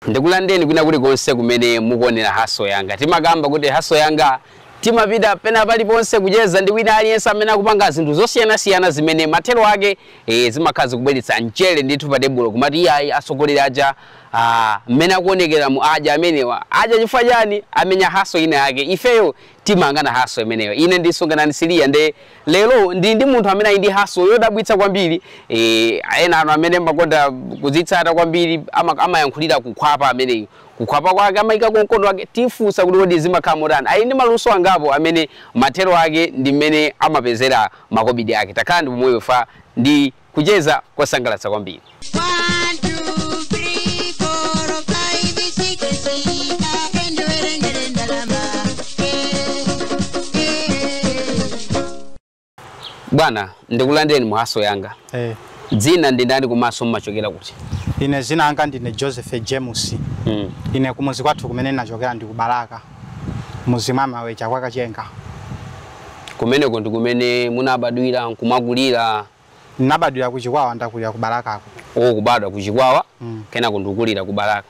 Ndikulandeni kwina kulikonse kumene mukuonera Hustle Yanga. Timakamba kuti Hustle Yanga timapita pena paliponse kucheza ndi wina aliyense amene akupanga zinthu zosiyanasiyana zimene mathero ake zimakhala zikubweretsa mchere ndithu pa tebulo, kumati iyayi atsogoleri aja mmene akuonekera mu aja amenewa aja chifukwa chani amenya hustle ina yake. Ifeyo timangana hustle imeneyo. Ine ndisunganani Siliya nde lero ndi munthu amene ali ndi hustle yodabwitsa kwambiri. Ena anu amene makonda kuzitsata kwambiri amayankhulira kukhwapa ameneyo, kukhwapa kwake amayika konkondo wake. Tifunsa kuti kodi zimakhala motani, ali ndi maluso angapo amene mathero ake ndi mmene amapezera makobidi ake. Takhala ndi pomweyo fa ndi kucheza kosangalatsa kwambiri. 1 2 3 4 5 6 7 ndalama. Bwana, ndikulandeni mu Hustle Yanga. Dzina ndi ndani komanso mmachokera kuti? Ine zina anga ndine Joseph James. Ine kumuzi kwathu kumene nachokera ndi kubalaka, muzi mwa Mawecha kwa Kachenga. Kumeneko ndi kumene munabadwira nkumakulira? Nabadwira ku Chikwawa, ndakulira ku Balakako. Oh, kubadwa ku Chikwawa, kenako ndikukulira ku Balaka.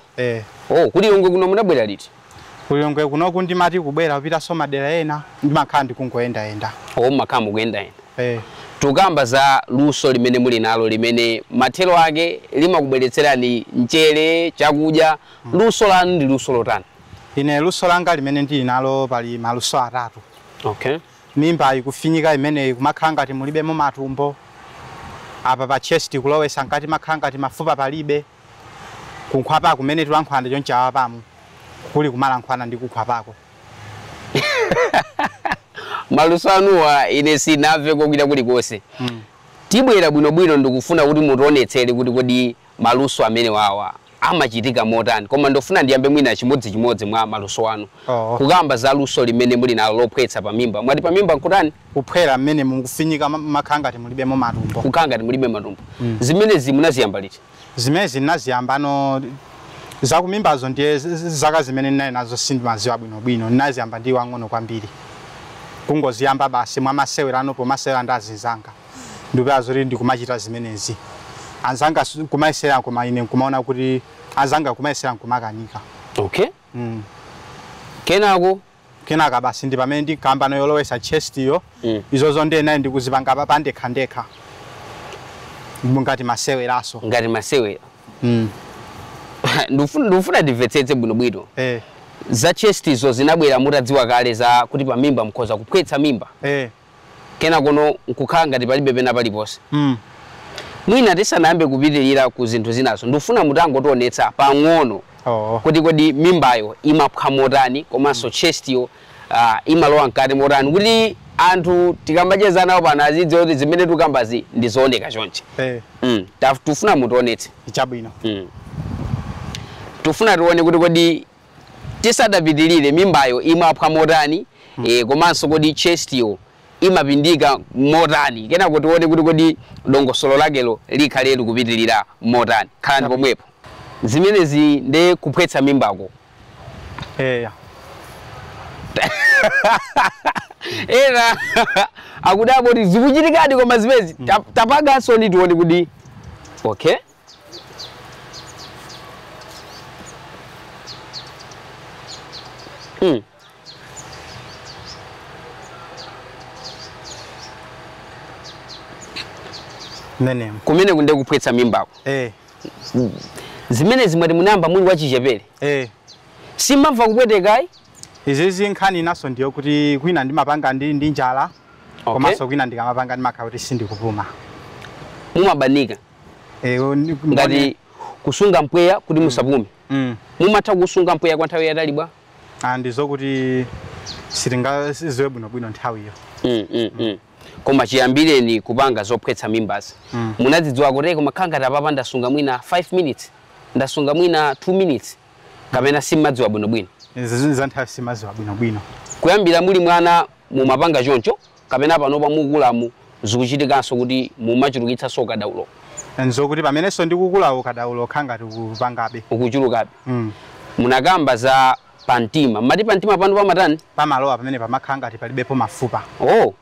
Oh, kulilongwe kuno munabwera liti? Kulilongwe kunoku ndimati kubwera kupitanso madera ena, ndimakhala ndikungoyendayenda. Oh, mmakhala mukuyendayenda. Tukamba za luso limene muli nalo limene mathero ake limakubweretserani mchere, chakudya. Luso lanu ndi luso lotani? Ine luso langa limene ndili nalo pali maluso atatu. Okay. Mimba ikufinyika imeneyi kumakhala ngati mulibemo matumbo. Apa pa chest kulowesa ngati makhala ngati mafupa palibe. Kunkhwapa kumene tilankhwana choncho apamu kuli kumalankhwana ndi kukhwapako. Maluso anuwa ine sinamve kokwita kulikonse. Tibwera bwinobwino ndikufuna kuti mutionetsere kuti kodi maluso amene wawa amachitika motani, koma ndofuna ndiyambe mwina chimodzimodzi mwa maluso anu. Kukamba za luso limene muli nalo lophwetsa pamimba. Mwati pamimba nkutani? Kuphwera mmene mukufinyika makhala ngati mulibemo matumbo. Kukhala ngati mulibe matumbo. Zimenezi munaziyamba liti? Zimenezi ndinaziyamba zakumimbazo ndiye zaka zimene ndinali nazo sindimaziwa bwinobwino. Ndinaziyamba ndi wang'ono kwambiri. Kungoziyamba basi mwa masewera ano pomasewera ndi azinzanga. Ndipeza zoti ndikumachita zimenezi. Anzanga kumayesera koma ine nkumaona kuti anzanga kumayesera nkumakanika. Okay. Kenako? Kenaka basi ndi pamene ndinkamba yolowesa chest yo. Izozo ndiye nayi ndikuzipanga pandekhandekha. Ngati maseweraso. Ngati masewera. Ndufuna ndimvetsetse bwinobwino. Za chest izo zinabwera mutadziwa kale za kuti pamimba mukhoza kuphwetsa mimba. Kenakono nkukhala ngati palibe pena paliponse. Mwina tisanayambe kupitirira ku zinthu zinazo, ndifuna mutangotionetsa pang'ono kuti kodi mimbayo imaphwa motani komanso chest yo imalowa mkati motani, kuti anthu tikamacheza nawo pano azidziwe kuti zimene tikambazi ndi zooneka chonchi. Tufuna mutionetse. Chabwino. Tufuna tione kuti kodi tisadapitirire mimbayo imaphwa motani, komanso kodi chest yo imapindika motani, kenako tione kuti kodi dongosolo lakelo likhale likupitirira motani. Khalani pomwepo. Zimenezi ndi kuphwetsa mimbako. Ena akudabo kuti zikuchitikadi koma zimezi tapaganso ndi tione kuti okay. Nene. Kumene kunde kuphwetsa mimbako. Zimene zimati munamba muli wachichepere. Simamva kupwetekayi? Izizi nkhani inaso ndiyo kuti kwina ndimapanga ndi njala. Okay. Komanso kwina ndikamapanga ndimakhala kuti sindikupuma. Mumabanika. Ngati kusunga mpweya kuti musapume. Mumatha kusunga mpweya kwa nthawi yatali bwa? Ndizokuti sitingaziwe bwinobwino nthawiyo. Koma chiyambireni kupanga zophwetsa mimbazi. Munadzidziwa kuti koma khala ngati apapa ndasunga mwina 5 minutes, ndasunga mwina 2 minutes, kapena simmadziwa bwinobwino. Izi za nthawi simadziwa bwinobwino. Kuyambira muli mwana mumapanga choncho, kapena panopa mukulamu zikuchitikanso kuti mumachulukitsanso ukadaulo. Nzokuti pamenenso ndikukula ukadaulo khala ngati ukupangabe. Ukuchulukabe. Munakamba za pamtima. Mati pamtima pano pamatani? Pamalowa pamene pamakhala ngati palibepo mafupa. Oh.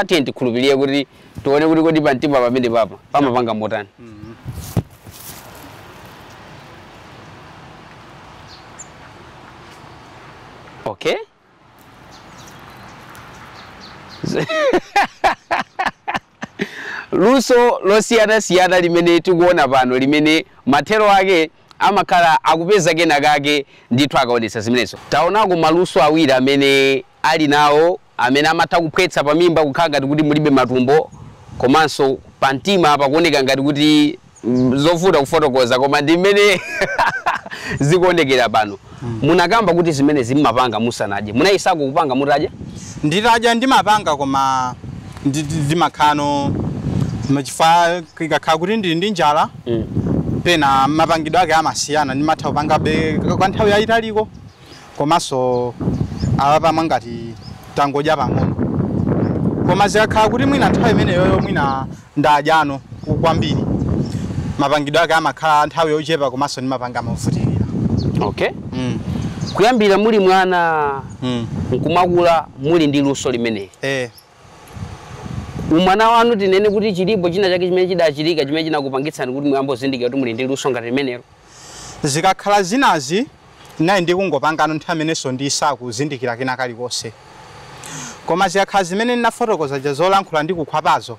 Tiye ndikhulupirire kuti tione kuti kodi pamtima pamene papa pamapanga motani. Luso losiyanasiyana limene tikuona pano, limene mathero ake amakhala akupeza kenakake ndithu akaonetsa zimenezo. Taonako maluso awiri amene ali nawo, amene amatha kuphwetsa pamimba kukhala ngati kuti mulibe matumbo, komanso pamtima pakuoneka ngati kuti zovuta kufotokoza, koma ndi mmene zikuonekera pano. Munakamba kuti zimene zimmapanga musanadye, munayisako kupanga mutadya? Nditadya ndimapanga, koma ndimakhano chifukwa ikakhala kuti ndili ndi njala, pena mapangidwe ake amasiyana, ndimatha kupanga be kwa nthawi yayitaliko, komanso awa pamwe ngati tangodya pang'ono. Koma zikakhala kuti mwina nthawi imeneyoyo mwina ndadyano kwambiri, mapangidwe ake amakhala nthawi yochepa, komanso ndimapanga movutikira. Okay. Kuyambira muli mwana nkumakula muli ndi luso limeneli. Umwana wanu tinene kuti chilipo china chake chimene chidachitika chimene chinakupangitsani kuti muyambe kuzindikira kuti muli ndi luso ngati limenelo? Zikakhala zinazi nayi ndikungopangano nthawi imenenso ndisakuzindikira kena kalikonse. Koma zikakhala zimene ndinafotokoza ja zolankhula ndi kukhwapazo,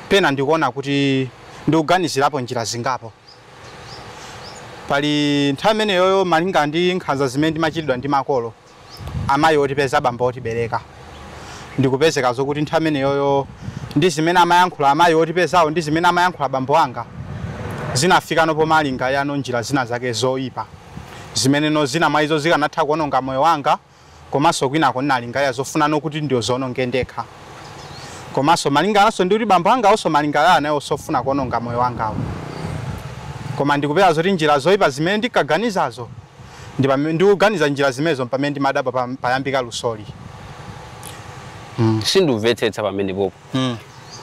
pena ndikuona kuti ndikuganizirapo njira zingapo. Pali nthawi imeneyoyo malinga ndi nkhanza zimene ndimachitidwa ndi makolo, amayi otipeza, abambo otibereka, ndikupezeka zokuti nthawi imeneyoyo ndi zimene amayankhula amayi otipezawo ndi zimene amayankhula abambo anga zinafikano pomalinga yano njira zina zake zoyipa, zimene zina mwa izo zikanatha kuononga moyo wanga, komanso kwinako ndinalingalira zofunano kuti ndiyo zononge ndekha. Komanso malingananso ndi kuti bambo anga onso malingalira naye osofuna kuononga moyo wangawo. Koma ndikupeza zoti njira zoyipa zimene ndikaganizazo, ndikuganiza njira zimenezo pamene ndimadabwa payambika lusoli. Sindumvetsetsa pamenepopo.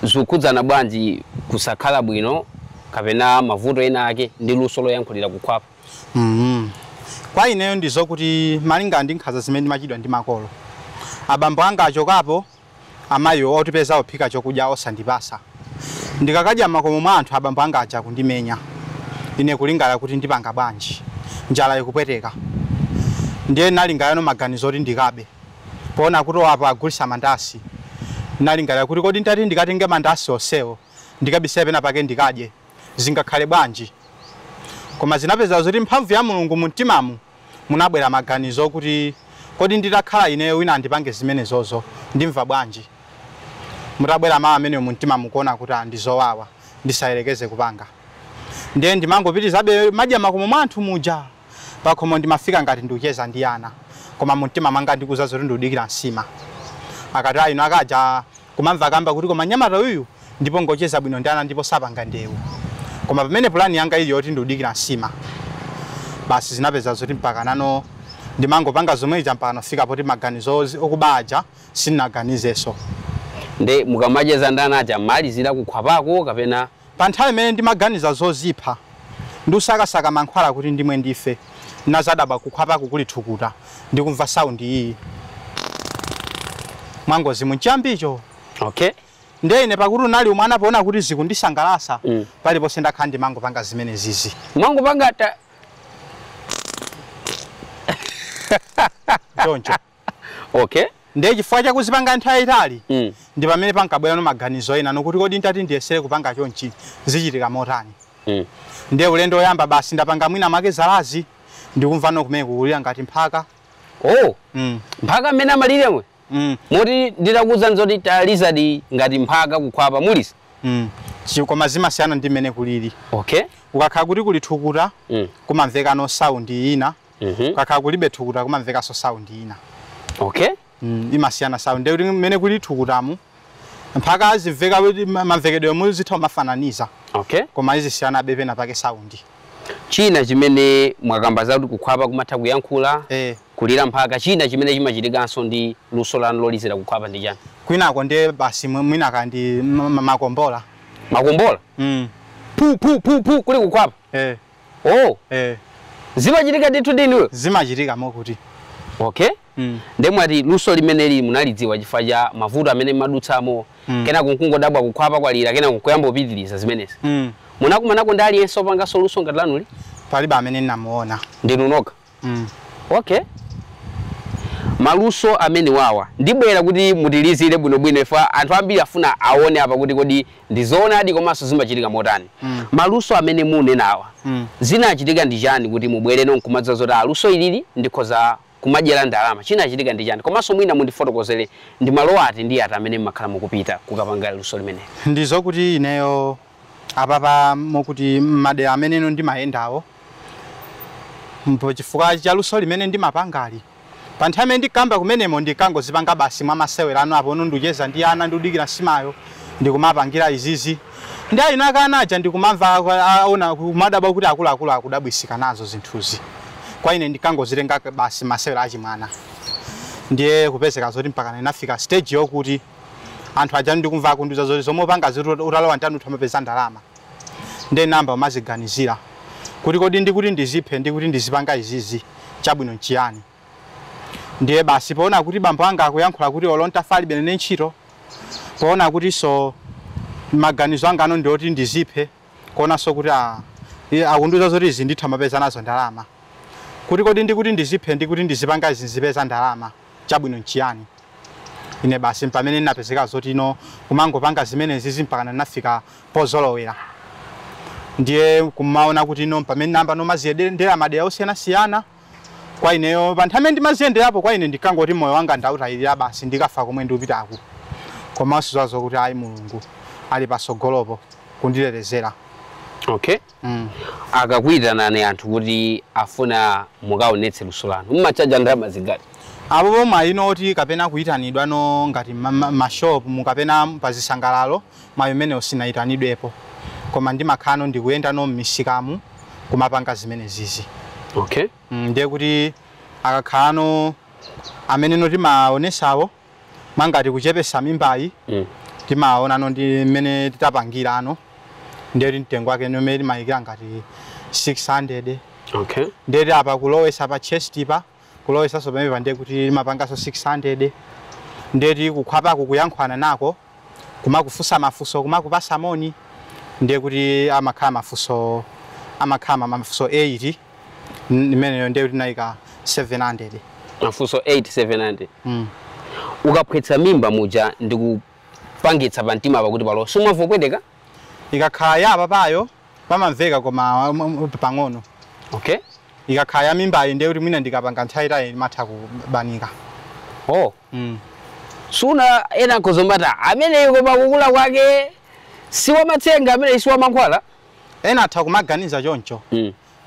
Zikukhudzana bwanji kusakhala bwino kapena mavuto ena ake ndi luso loyankhulira kukhwapa? Kwa ineyo ndizokuti malinga ndi nkhanza zimene ndimachitidwa ndi makolo, abambo anga achokapo, amayi otipeza ophika chokudya osandipasa, ndikakadya makomo mwa anthu abambo anga aja kundimenya ine kulingala kuti ndipanga bwanji, njala ikupweteka. Ndiye nalingayano maganizo oti ndikabe, poona kuti apo agulisa mandasi, nalingala kuti kodi nditati ndikatenge mandasi onsewo ndikabisire pena pake ndikadye zingakhale bwanji. Koma zinapeza zoti mphamvu ya Mulungu mumtimamu munabwera maganizo kuti kodi nditakhala ineyo wina andipange zimenezozo ndimva bwanji. Mutabwera mawu ameneyo mumtima mukuona kuti andizowawa ndisayerekeze kupanga. Ndiye ndimangopitizabe madya makomo mwa anthu muja, pakhomo ndimafika ngati ndikucheza ndi ana, koma mumtima mwanga ndikuza zoti ndikudikira nsima. Akati ayi ino akaja kumamva kamba kuti koma nyamata uyu ndipo ngocheza bwino ndi ana ndipo sapanga ndewu. Koma pamene pulani yanga ili yoti ndikudikira nsima, basi zinapeza zoti mpaka nano ndimangopanga zomwe ija mpaka nafika poti maganizo okubaja sindinaganizenso. Nde mukamacheza ndi ana aja malizira kukhwapako kapena? Pa nthawi imene ndimaganiza zozipha ndikusakasaka mankhwala kuti ndimwe ndife, nazadabwa kukhwapako kuli thukuta, ndikumva saundi iyi mwangozi munchiyambicho. Okay. Ndiye ine pakuti unali umwana poona kuti zikundisangalasa, paliponse ndakhala ndimangopanga zimene zizi. Mwangopanga ta choncho. Okay. Ndiye chifukwa chakuzipanga nthawi yayitali, ndi pamene pankabwera maganizo ena nokuti kodi nditati ndiyesere kupanga chonchi zichitika motani. Ndiye ulendo woyamba basi ndapanga mwina mwake zalazi, ndikumva kumene kukulira ngati mphaka. Oh. Mphaka amene amalira mwe? Moti nditakuwuzani zoti talizadi ngati mphaka kukhwapa mulisa? Koma zimasiyana ndi mmene kulili. Okay. Ukakhala kuti kuli thukuta, kumamvekano saundi ina. Ukakhala kulibe thukuta kumamvekanso saundi ina. Okay. Imasiyana saundi. Ndiye kuti mmene kuli thukutamu mphaka azimveka kuti mamvekedwe muzitha kumafananiza. Okay. Koma izisiyana be pena pake saundi. China chimene mwakamba zakuti kukhwapa kumatha kuyankhula, kulira mphaka, china chimene chimachitikanso ndi luso lanu lolizira kukhwapa ndi chani? Kwinako ndiye basi mwina kandi makombola. Makombola? Pu pu pu pu kuli kukhwapa? Oh. Zimachitika ndithu ndiniwe? Zimachitika mokuti. Okay. Ndiye mwati luso limeneli munalidziwa chifukwa cha mavuto amene madutsamo, kenako nkungodabwa kukhwapa kwalira, kenako nkuyamba kupitiriza zimenezi. Munakumanako ndi aliyense opanganso luso ngati lanuli? Palibe amene ndinamuona. Ndinu nokha? Okay. Maluso amene wawa ndibwera kuti mutilizire bwinobwino ifa anthu ambiri afuna aone apa kuti kodi ndizoonadi komanso zimachitika motani. Maluso amene munenawa zinachitika ndi chani kuti mubwere nonkumadza zoti aluso ilili ndikhoza kumadyera ndalama, chinachitika ndi chani? Komanso mwina mundifotokozere ndi malo ati ndi ati amene mmakhala mukupita kukapanga luso limene. Ndizokuti ineyo apapa mokuti madera ameneno ndimayendawo mpo chifukwa cha luso limene ndimapangali. Pa nthawi imene ndikamba kumenemo ndikangozipanga basi mwa masewera anu apo ndikucheza ndi ana ndikudikira simayo ndikumapangira izizi ndi ayina akanaja ndikumamva aona kumadabwa kuti akuluakulu akudabwisika nazo zinthuzi. Kwa ine ndikangozitenga basi masewera achimwana. Ndiye kupezeka zoti mpaka ndinafika stage yokuti anthu aja ndikumva akundiuza zoti zomwe upanga zoti utalowa ntanu utamapeza ndalama. Ndiye namba umaziganizira kuti kodi ndikuti ndiziphe ndikuti ndizipanga izizi chabwino nchiyani. Ndiye basi poona kuti bambo anga akuyankhula kuti olonta falibe nene ntchito, poona kuti so maganizo anga ano ndioti ndiziphe, kuonanso kuti akundiuza zoti izi ndithu amapeza nazo ndalama. Kuti kodi ndikuti ndiziphe ndikuti ndizipanga izi ndizipeza ndalama chabwino nchiyani. Ine basi pamene ndinapezeka zoti ino kumangopanga zimenezi mpaka ndinafika pozolowera. Ndiye kumaona kuti ino pamene namba nomaziyendera madera osiyanasiyana kwa ineyo pa nthawi imene ndimaziyenderapo kwa ine ndikangoti moyo wanga ndawutayirira basi ndikafa komwe ndikupitako. Komanso zazo kuti ayi Mulungu ali pasogolopo kunditetezera. Okay. Akakuyitanani anthu kuti afuna mukaonetse luso lanu, mumachaja ndalama zingati? Apo pomwe ayino oti kapena kuyitanidwa no ngati mashop mukapena pazisangalalo mwayi umene sinayitanidwepo. Koma ndimakhala ndikuyenda no m'misikamu kumapanga zimenezizi. Okay. Ndiye kuti akakhala amene no timaonesawo mwangati kuchepesa mimbayi timaona no ndi mmene titapangira ano. Ndiye kuti mtengo wake umene timayikira ngati 600. Okay. Ndiye apa kulowesa pa chest pa kulowesanso pamene ndiye kuti limapanganso 600. Ndiye kukhwapako kuyankhwana nako kumakufunsa mafunso kumakupasa moni ndiye kuti amakhala mafunso amakhala mafunso 8 imeneyo ndiye kuti nayika 700. Mafunso 8 700. Ukaphwetsa mimba muja ndikupangitsa pamtima pakuti palo sumamva kupweteka? Ikakhala ya papayo pamamveka koma pang'ono. Okay. Ikakhala ya mimbayi ndiye kuti mwina ndikapanga nthawi itayi imatha kubanika. Oh. Suna ena nkozombata ameneyo koma kukula kwake si wamatsenga amene si wamankhwala. Ena atha kumaganiza choncho.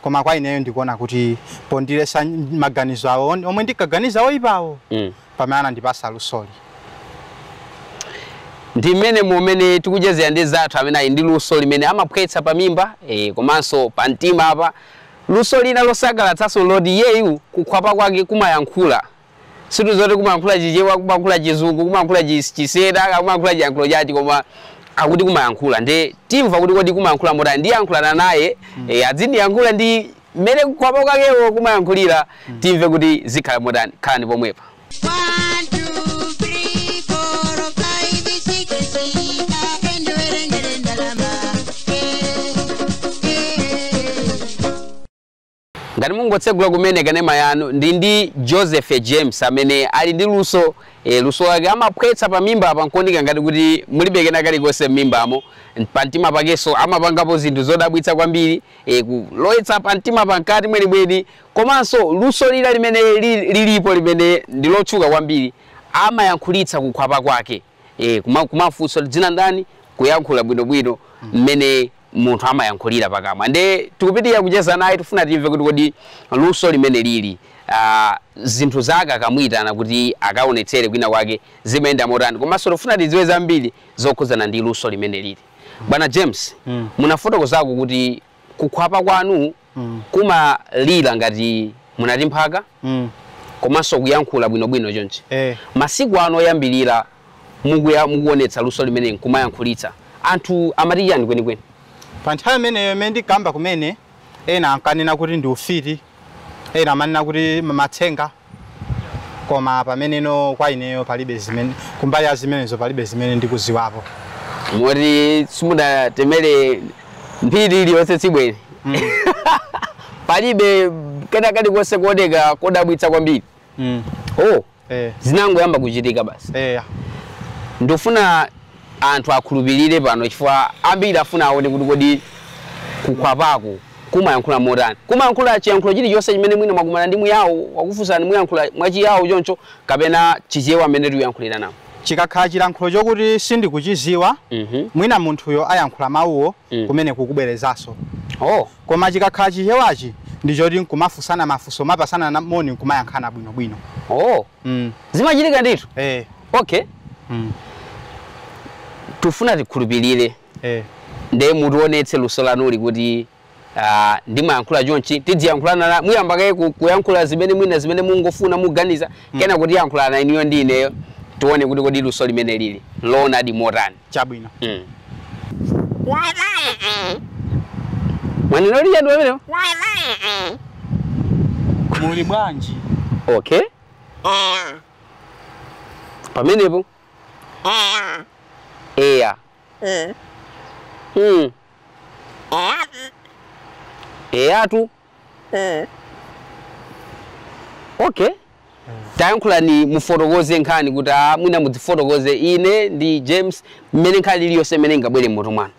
Koma kwa ineyo ndikuona kuti pondiresa maganizo awo omwe ndikaganiza oyipawo pamene anandipasa lusoli. Ndi mmene mumene tikuchezera ndi zathu amene ali ndi luso limene amaphwetsa pamimba komanso pamtima apa. Luso lina losangalatsanso loti iyeyu kukhwapa kwake kumayankhula. Situzoti kumayankhula Chichewa, kumayankhula Chizungu, kumayankhula Chisena, kumayankhula chiyankhulo chachi koma akuti kumayankhula. Ndi timva kuti kodi kumayankhula motani. Ndiyankhulana naye azindiyankhula ndi mmene kukhwapa kwakewo kumayankhulira timve kuti zikhala motani. Khalani pomwepa. 1 2 3 4 5 6 7 ndalama. Ngati mungotsegula kumene kanema yanu ndi Joseph James amene ali ndi luso luso lake amaphwetsa pamimba apa nkuoneka ngati kuti mulibe kena kalikonse m'mimbamo. Pamtima pakenso amapangapo zinthu zodabwitsa kwambiri kulowetsa pamtima pankati mwenimweni. Komanso luso lila limene lilipo limene ndi lotchuka kwambiri amayankhulitsa kukhwapa kwake kumafunsa dzina ndani kuyankhula bwinobwino mmene munthu amayankhulira pakamwa. Nde tikupitira kucheza naye tifuna timve kuti kodi luso limene lili zinthu zake akamuyitana kuti akaonetsere kwina kwake zimayenda motani, komanso tifuna tidziwe zambiri zokhudzana ndi luso limene lili. Bwana James, munafotokozako kuti kukhwapa kwanu kumalira ngati munati mphaka komanso kuyankhula bwinobwino chonchi. Masiku ano oyambirira mukuonetsa luso limene nkumayankhulitsa anthu amati chani kwenikweni? Pa nthawi imeneyo imene ndikamba kumene ena ankanena kuti ndi ufiti, ena amanena kuti matsenga, koma pameneno kwa ineyo palibe zimene kumbali ya zimenezo palibe zimene ndikuziwapo. Moti simudatemere mphiri iliyonse tsibwene. Palibe kena kalikonse kuoneka kodabwitsa kwambiri. Oh. Zinangoyamba kuchitika basi. Ndofuna anthu akhulupirire pano chifukwa ambiri afuna aone kuti kodi kukhwapako kumayankhula motani, kumayankhula chiyankhulo chilichonse chimene mwina mwakumana ndi muyawo wakufunsani muyankhula mwachiyawo choncho kapena chichewa amene tikuyankhulira nawo. Chikakhala chilankhulo chokuti sindikuchiziwa, mwina munthuyo ayankhula mawuwo kumene kukubwerezanso. Koma chikakhala chichewachi ndichoti nkumafunsana mafunso mapasana na moni nkumayankhana bwinobwino. Zimachitika ndithu. Okay. Tufuna tikhulupirire. Ndiye mutionetse luso lanuli kuti ndimayankhula chonchi, tidziyankhulana muyamba kaye kuyankhula zimene mwina zimene mungofuna muganiza, kena kuti yankhulana inuyo ndi ineyo tione kuti kodi luso limene lili loonadi motani. Chabwino. Mwaneno liyani pamenepo? Muli bwanji? Okay. Pamenepo? Eya. Eyatu. Okay. Tayankhulani mufotokoze nkhani kuti mwina mudzifotokoze ine ndi James mmene nkhani iliyonse imene ingabwere mmutu mwanu.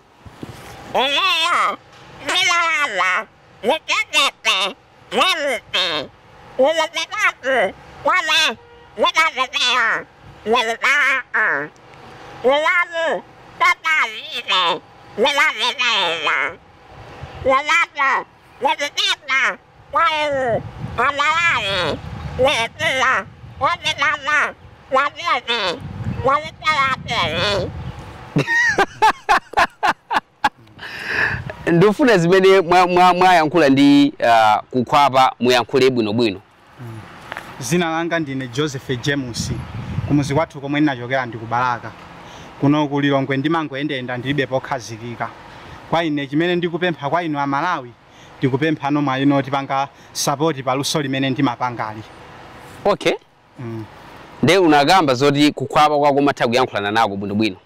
Ndofuna zimene mwayankhula ndi kukhwapa muyankhule bwinobwino. Zina langa ndine Joseph James. Kumuzi kwathu komwe ndinachokera ndi ku Balaka. Kuno ku Lilongwe ndimangoyendayenda ndilibe pokhazikika. Kwa ine chimene ndikupempha kwa inu Amalawi, ndikupempha nomwe ino tipanga support pa luso limene ndimapangali. Okay. Ndiye unagamba zoti kukhwapa kwako umatha kuyankhulana nako bwinobwino.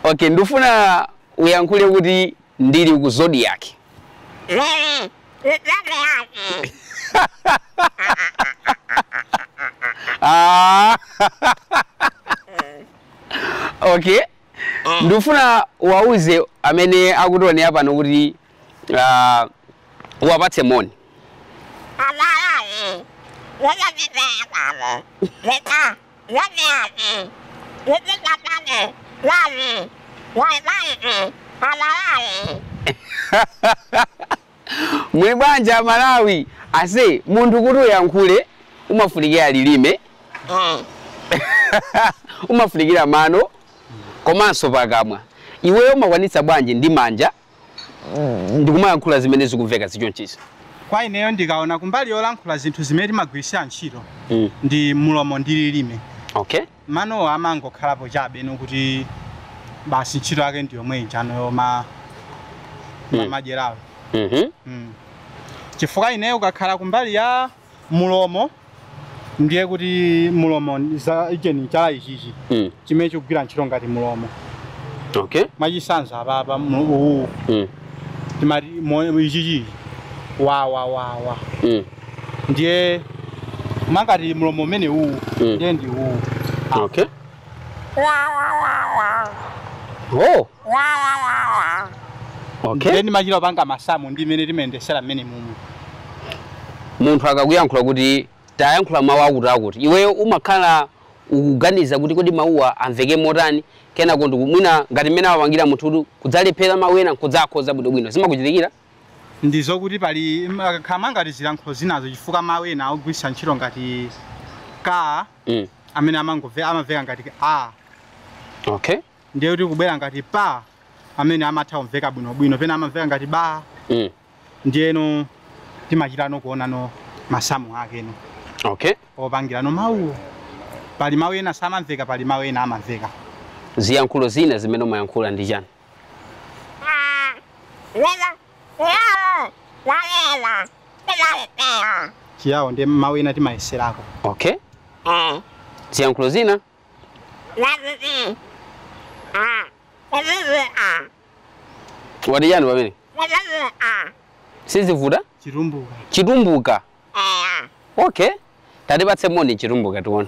Okay, ndifuna uyankhule kuti ndili ku Zodiac. Okay. Ndifuna wauze amene akutionera pano kuti uwapatse moni. Muli bwanji Malawi, ase munthu kuti uyankhule umafunikira lilime, umafunikira mano komanso pakamwa. Iweyo umakwanitsa bwanji ndi manja ndikumayankhula zimene zikumveka zichonchizo? Kwa ineyo ndikaona kumbali yolankhula zinthu zimene timagwirisira ntchito ndi mulomo ndi lilime. Okay. Manowa amangokhalapo chabe nokuti basi ntchito yake ndi yomwe ijano yoma madyerawo. Chifukwa ineyo ukakhala kumbali ya mulomo ndiye kuti mulomo za icheni chala ichichi chimene chikugwira ntchito ngati mulomo. Okay. Mwachisanza apapa uwu timati ichichi wa wa wa wa. Ndiye mangati mulomo umene uwu ndiye ndi uwu. Okay. Oh. Okay. Ndiye ndimachita panga masamu ndi imene timayendesera mmene mumu. Munthu akakuyankhula kuti tayankhula mawu akuti akuti, iweyo umakhala ukuganiza kuti kodi mawuwa amveke motani, kenako mwina ngati mmene awapangira munthu kuti kudzalephera mawu ena kudzakhoza bwinobwino, zimakuchitikira? Ndizokuti pali akakhala ngati zilankhulo zinazo chifukwa mawu ena akugwiritsa ntchito ngati ka amene amamveka ngati a. Okay. Ndiye kuti kubwera ngati pa amene amatha kumveka bwinobwino, pena amamveka ngati ba. Ndiyeno timachitano kuonano masamu akeno. Okay. Opangirano mawuwo. Pali mawu ena samamveka, pali mawu ena amamveka. Ziyankhulo zina zimene umayankhula ndi chani? Chiyawo ndiye mawu ena timayeserako. Okay. Ziyankhulo zina? Wati chani pamene? Sizivuta? Chitumbuka. Chitumbuka. Okay, tatipatse moni chitumbuka tione.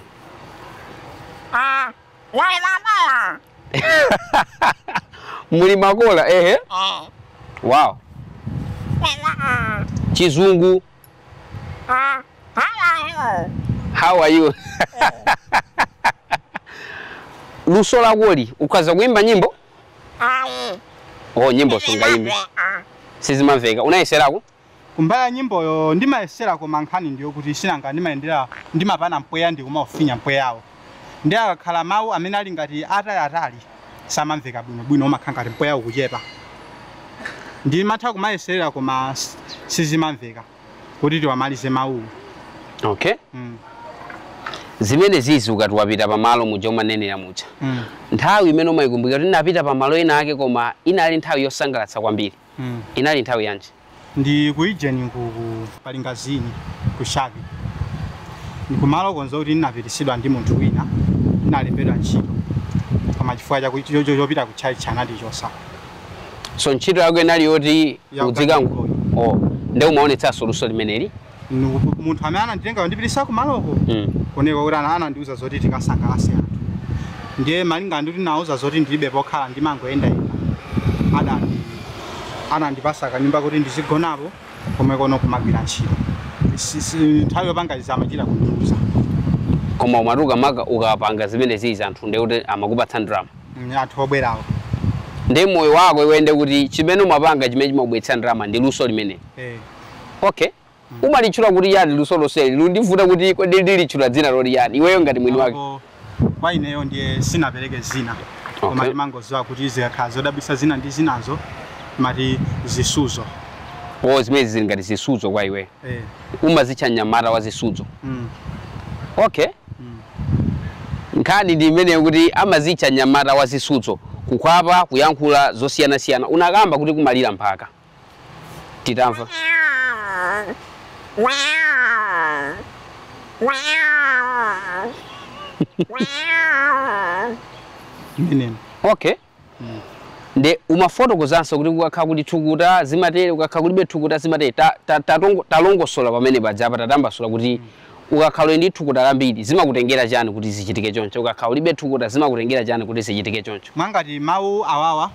Muli makola ehe. Wow. Chizungu. How are you? Luso lakoli ukaza kuimba nyimbo? Oh, nyimbo sungaimbe. Sizimamveka. Unayeserako? Kumbaya nyimboyo ndimayeserako mankhani ndiyo kuti sinanga ndimayendera ndimapana mpweya ndikumaofinya mpweyawo. Ndi akakhala mawu amene ali ngati ataliatali samamveka bwinobwino umakhala ngati mpweyawo kuchepa. Ndimatha kumayeserera koma sizimamveka kuti tiwamalize mawuwo. Okay. Zimene zizi ukati wapita pamalo muja umanenera muja. Nthawi imene umayikumbukira kuti ndinapita pamalo ena ake koma inali nthawi yosangalatsa kwambiri. Inali nthawi yanji? Ndi kuijeni ku palingazini ku Shaki. Ndikumalo konza kuti ndinapitisidwa ndi munthu wina ndinalembedwa ntchito. Koma chifukwa chopita ku church anandichosa. So ntchito yako inali yoti udzikango. Oh, nde umaonetsanso luso limeneli? Munthu amene ananditenga ndipitisa kumaloko. Koneko kuti anandiuza zoti tikasangalase anthu. Ndiye malinga ndikuti nauza zoti ndilibe pokhala ndimangoyendayenda. Anandipasa kanyumba kuti ndizigonapo komwe kono kumagwira ntchito. Nthawi yopanga izi amachita kundiuza. Koma umatuka maka ukapanga zimene zizi anthu ndiye kuti amakupatsa ndalama. Anthu obwerawo. Ndiye moyo wako iwe ndiye kuti chimene umapanga chimene chimabweretsa ndalama ndi luso limene. Okay. Umalitchula kuti yani luso loseli lundivuta kuti kodi ndilitchula dzina loti yani iweyo ngati mwini wake. Kwa ineyo ndiye sinapereke zina. Koma ndimangodziwa kuti zikakhala zodabwitsa zina ndi zinazo mati zisuzo. Oh, zimene zili ngati zisuzo kwa iwe. Umazitcha mnyamata wa zisuzo. Okay. Nkhani ndi imeneyo kuti amazitcha mnyamata wa zisuzo kukhwapa kuyankhula zosiyanasiyana. Unakamba kuti kumalira mphaka. Titamva. Okay. Nde umafotokozanso kuti kukakhala kuti thukuta zimatere, ukakhala kulibe thukuta zimatere. Talongosola pamene padzapa tatambasula kuti ukakhala ndi thukuta lambiri zimakutengera chani kuti zichitike choncho, ukakhala ulibe thukuta zimakutengera chani kuti zichitike choncho. Mwangati mawu awawa.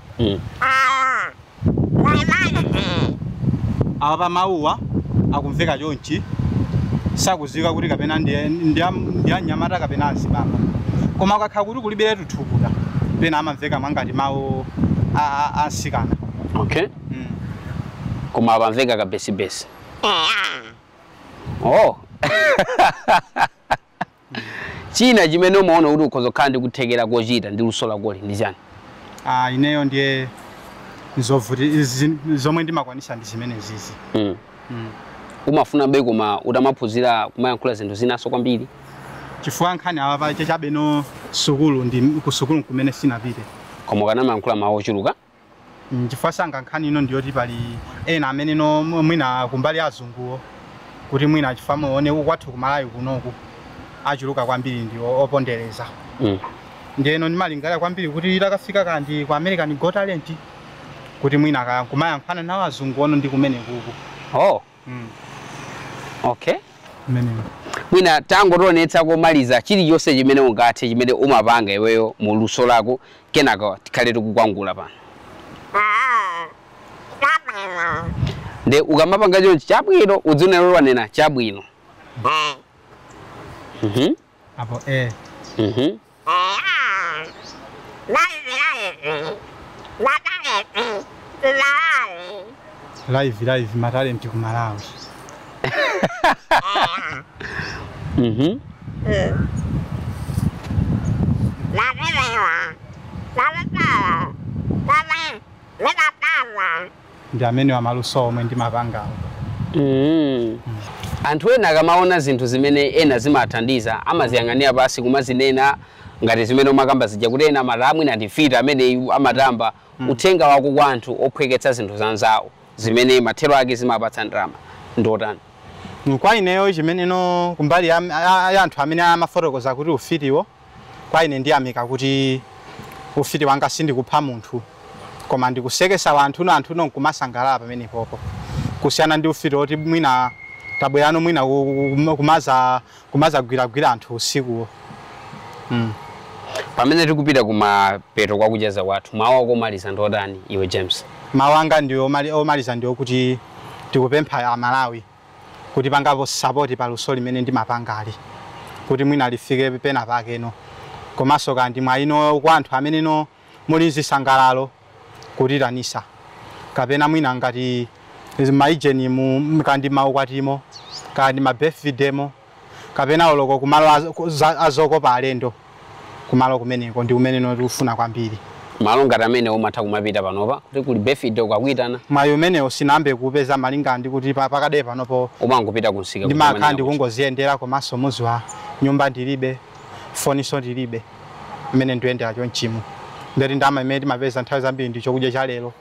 Awa mawuwa akumveka chonchi sakuziwika kuti kapena ndi anyamata kapena azibaba. Koma ukakhala kuti kulibe thukuta pena amamveka mwangati mawu asikana. Okay. Koma amamveka kabesibesi. Oh. China chimene umaona kuti ukhoza kukhala ndi kuthekera kochita ndi luso lakoli ndi chani? Ineyo ndiye zomwe ndimakwanisa ndi zimene zizi. Umafuna be koma utamaphunzira kumayankhula zinthu zinaso kwambiri? Chifukwa nkhani awa chabeno sukulu ndi kusukulu kumene sinapite. Koma ukanamayankhula mawu ochuluka? Chifukwa sanga nkhani ino ndiyoti pali ena amene no mwina kumbali azunguwo kuti mwina chifukwa muone kwathu kumalawi kunoku achuluka kwambiri ndi opondereza. Ndiyeno ndimalingalira kwambiri kuti itakafika kandi ku American Got Talent kuti mwina kumayankhana nawo azungu ono ndi kumene kuku. Oh. Okay. Mene. Mwina tangotionetsa komaliza chilichonse chimene ungathe chimene umapanga iweyo mu luso lako kenaka tikhale tikukwangula pano. Nde ukamapanga chonchi chabwino udzinena wanena chabwino. Apo Live matalenti ku Malawi. Ndi amene wamaluso omwe ndimapangawo. Anthu ena akamaona zinthu zimene ena zimathandiza amaziyang'anira pasi kumazinena ngati zimene umakamba zija kuti ena amati amwina ndifita amene amatamba. Uthenga wako kwa anthu ophweketsa zinthu zanzawo zimene mathero ake zimapatsa ndalama ndotani? Kwa ineyo chimeneno kumbali ya anthu amene amafotokoza kuti ufitiwo, kwa ine ndiyamika kuti ufiti wanga sindikupha munthu koma ndikusekesa wanthu no anthu no nkumasangalala pamenepopo. Kusiyana ndi ufiti oti mwina tabwerano mwina kumaza gwiragwira anthu usikuwo. Pamene tikupita kumapeto kwa kucheza kwathu, mawu ako omaliza ndi otani iwe James? Mawu anga ndi omaliza ndiwo kuti tikupempha Amalawi kuti pangapo sapoti pa luso limene ndimapangali kuti mwina lifike pena pakeno, komanso kandi mwayino kwa anthu ameneno muli zisangalalo kutitanisa kapena mwina ngati maijeni mu kandi maukwatimo kandi ma birthday-mo kapena oloko kumalo azokopa alendo kumalo kumeneko ndi kumeneno tikufuna kwambiri. Malo ngati amene umatha kumapita panopa kuti kuli birthday ukakuitana? Mwayi umenewo sinambe kupeza malinga ndi kuti pakadali panopo umangopita kunsika. Ndimakhala ndikungoziyendera, komanso muziwa nyumba ndilibe, foniso ndilibe, imene ndiyendera chonchimo ndati ndama imene timapeza nthawi zambiri ndi chokudya cha lero.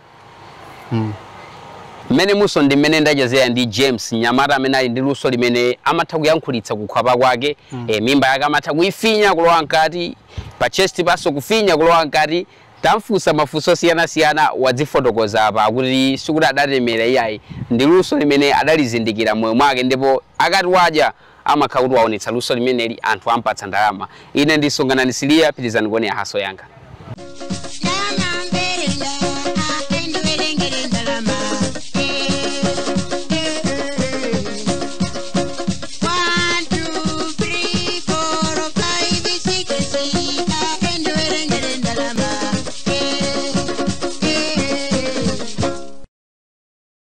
Mmene muso ndi mmene ndachezera ndi James, mnyamata amene ali ndi luso limene amatha kuyankhulitsa kukhwapa kwake, mimba yake amatha kuifinya kulowa mkati, pa chest paso kufinya kulowa mkati. Tamfunsa mafunso osiyanasiyana, wadzifotokoza apa kuti sikuti adatemera iyayi, ndi luso limene adalizindikira moyo mwake, ndipo akati wadya amakhala kuti waonetsa luso limeneli, anthu ampatsa ndalama. Ine ndi Sunganani Siliya, pitizani kuonera Hustle Yanga.